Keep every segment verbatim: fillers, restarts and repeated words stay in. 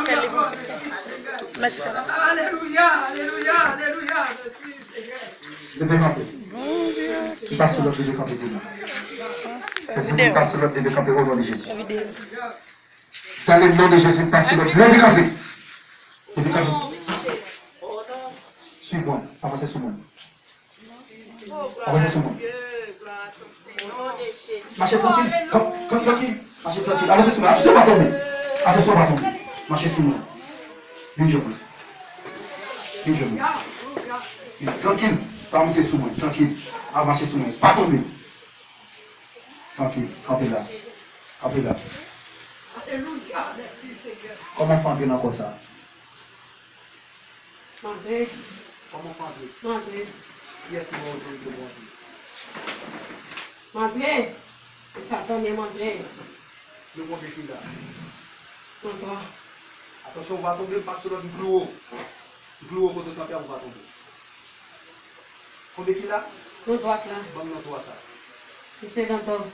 Sèl li pou fikse. Mèt chita la. Alelouya, alelouya, alelouya, mèsi Senyè. Leve kanpe. Yon pa sou lòt, leve kanpe devan. Èske yon pa sou lòt, leve kanpe o non de Jezi? Dans le nom de Jésus, yon pa sou lòt, leve kanpe. Leve kanpe. Swiv mwen, avanse sou mwen. Avanse sou mwen. Mache trankil. Kanp, kanp trankil. Mache trankil. Avanse sou mwen. Atansyon, pa tonbe. Atansyon, pa tonbe. Mache sou mwen. Vin jwenn mwen. Vin jwenn mwen. Vin, trankil. Pa monte sou mwen. Trankil. A, mache sou mwen. Pa tonbe. Trankil. Kanpe la. Kanpe la. Alelouya. Mèsi, Senyè. Kòman w fè antre nan kò sa a? M antre. Kòman w fè antre? M antre. Kiyès ki ba w otorite pou w antre? M antre. E Satan menm antre. Yo konbyen ki la? Nou twa. Atansyon, ou va tonbe, m pase lòd, m klouwe w. M klouwe w kote w kanpe a, ou va tonbe. Konbyen ki la? Nou twa k la. Ban m non twa sa. Misye Dantor.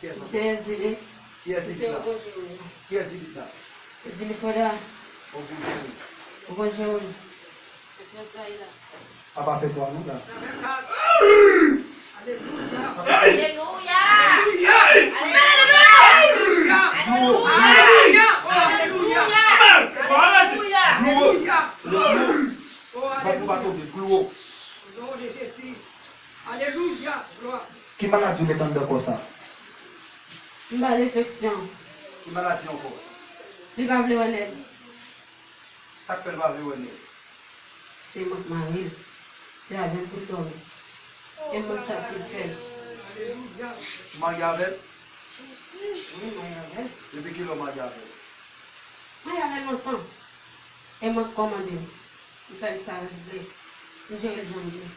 Kiyès ankò? Misye Zili. Kiyès Zili la? Kiyès Zili la? Zili Freda. Ogo Jerry. Ogo Jerry. Sa pa fè twa non la. Alelouya. Alelouya. Alelouya. Alelouya. Alelouya. Alelouya. Alelouya. Alelouya. Alelouya. Alelouya. Alelouya. Alelouya. Alelouya. Alelouya. Alelouya. Glwa. Ki maladi w met anndan kò sa? M ba l enfeksyon. Ki maladi ankò? Li pa vle wè nèg. Sa k fè l pa vle wè nèg? Se mwen k mari l. Se avè m pou l dòmi. E mwen sa ti fè l. Ou marye avè l? Wi, m marye avè l. Depi kilè w marye avè l? M marye avè l lontan. E mwen k kòmande l. M fè l sa l vle. M jere l jan m vle.